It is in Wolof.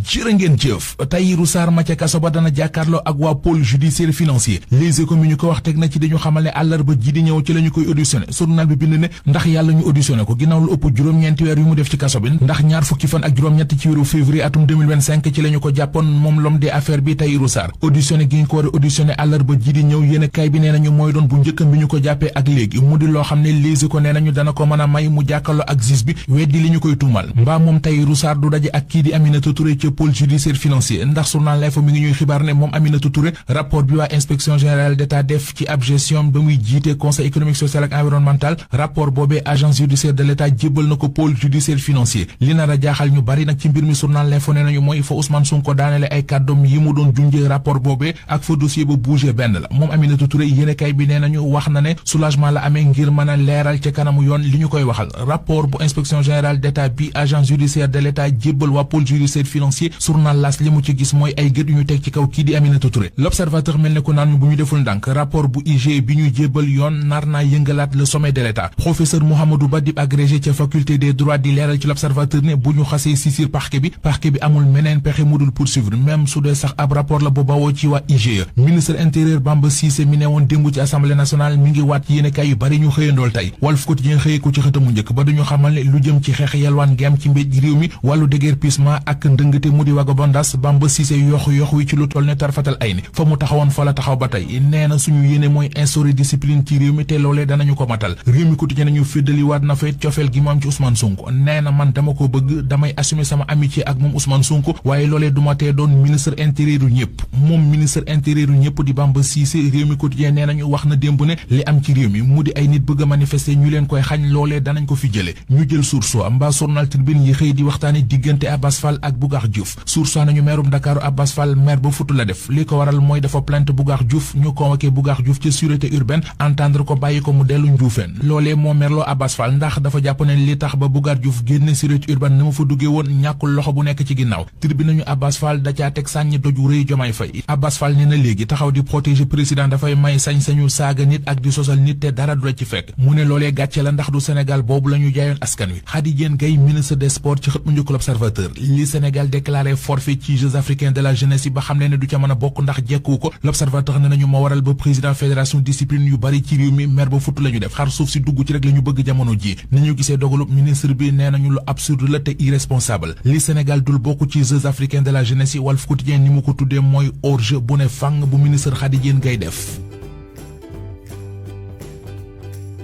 jërë ngeen jëf Tahirou Sarr ma ca kaso ba dana jàkkaarloo ak waa pôle judiciaire financier Les Échos mi ñu ko wax teg na ci dañu xamal ne àllarba ji di ñëw ci la ñu koy auditionné journal bi bind ne ndax yàlla ñu auditionné ko ginnaaw lu ëpp juróom-ñeenti weer yu mu def ci kaso bi ndax ñaar fukki fan ak juróom-ñett ci weeru février atum 2025 ci la ñu ko jàppoon moom l'homme des affaires bi Tahirou Sarr auditionné gi ñu ko war a auditionné àllarba ji di ñëw yéen kaay bi nee nañu mooy doon bu njëkkam bi ñu ko jàppee ak léegi mu di loo xam ne Les Échos nee nañu dana ko mën a may mu jàkkaarloo ak juge bi weddi li ñu koy tuumal mbaa moom Tahirou Sarr du daje ak kii di Aminata Touré ca pôle judiciaire financier ndax journal L'Info mi ngi ñuy xibaar ne moom Aminata Touré rapport bi waa inspection générale d'État def ci ab gestion ba muy jiite conseil économique social ak environnemental rapport boobee agence judiciaire de l'État jébbal na ko pôle judiciaire financier li nar a jaaxal ñu bari nag ci mbir mi journal L'Info ne nañu mooy fa Ousmane Sonko daanele ay kàddoom yi mu doon junjee rapport boobee ak fa dossier ba bougé benn la moom Aminata Touré yéenekaay bi nee nañu wax na ne soulagement la amee ngir mën a leeral ca kanamu yoon li ñu koy waxal rapport bu inspection générale d'État bi agence judiciaire de l'État jébbal waa pôle judiciaire financier journal L'As li mu ci gis mooy ay gët yu ñu teg ci kaw kii di Aminata Touré l'observateur mel ne ko naan bu ñu deful ndànk rapport bu IG bi ñu jébbal yoon nar naa yëngalaat le sommet de l'État professeur Mouhamadou Ba di agrégé ca faculté des droits di leeral ci l'observateur ne bu ñu xasee saisir parquet bi amul meneen pexe mu dul poursuivre même su dee sax ab rapport la bu bawoo ci waa IGE ministre intérieur Bamba Cissé mi ne woon démb ci assemblée nationale mi ngi waat yéenekaay yu bari ñu xëyandool tey Walf Quotidien xëyee ko ci xëtamu njëkk ba duñu xamal ne lu jëm ci xeex yelwaan gi am ci mbéj réew mi wàllu déguerpissement ak ndëngate mu di vagabondage Bamba Cissé yox wi ci lu toll ne tarfatal ay ni fa mu taxawoon fa la taxaw ba tey nee na suñu yéene mooy instaurer discipline ci réew mi te loolee danañu ko matal réew mi Quotidien nañu féddaliwaat na fa cofeel gi mu am ci Ousmane Sonko nee na man dama ko bëgg damay assumer sama amitié ak moom Ousmane Sonko waaye loolee duma tee doon ministre intérieur ñëpp moom ministre intérieur ñëpp di Bamba Cissé réew mi Quotidien nee nañu wax na démb ne li am ci réew mi mu di ay nit bëgg a manifester ñu leen koy xañ loolee danañ ko fi jële ñu jël Source A mbaa journal Tribune yi xëy di waxtaane diggante Abass Fall ak Bougar Diouf Source A nañu meerum Dakar Abass Fall maire ba futu la def li ko waral mooy dafa plainte Bougar Diouf ñu convoqué Bougar Diouf ci sûreté urbaine entendre ko bàyyi ko mu dellu Njuufeen loolee moo merloo Abass Fall ndax dafa jàpp ne li tax ba Bougar Diouf génne sûreté urbaine na ma fa duggee woon ñàkkul loxo bu nekk ci ginnaaw Tribune nañu Abass Fall da caa teg sàññi doju rëy Jomaay Fay Abass Fall nee na léegi taxaw di protéger président dafay may sañ-sañu saaga nit ak di sosal nit te dara du la ci fekk mu ne loolee gàcce la ndax du Sénégal boobu la ñu jaayoon askan wi Khady Diène Gaye ministre des sports ci xët mu njëkk l'Observateur li Sénégal déclaré forfait ci Jeux africains de la jeunesse yi ba xam ne du ca mën a bokk ndax jekku ko l'Observateur ne nañu ma waral ba président fédération discipline yu bari ci réew mi mer ba futt la ñu def xar suuf si dugg ci rek la ñu bëgg jamono ji ni ñu gisee dogalub ministre bi nee nañu lu absurde la te irresponsable li Sénégal dul bokk ci Jeux africains de la jeunesse yi Walf Quotidien ni mu ko tuddee mooy hors-jeu bu ne fang bu ministre Khady Diène Gaye def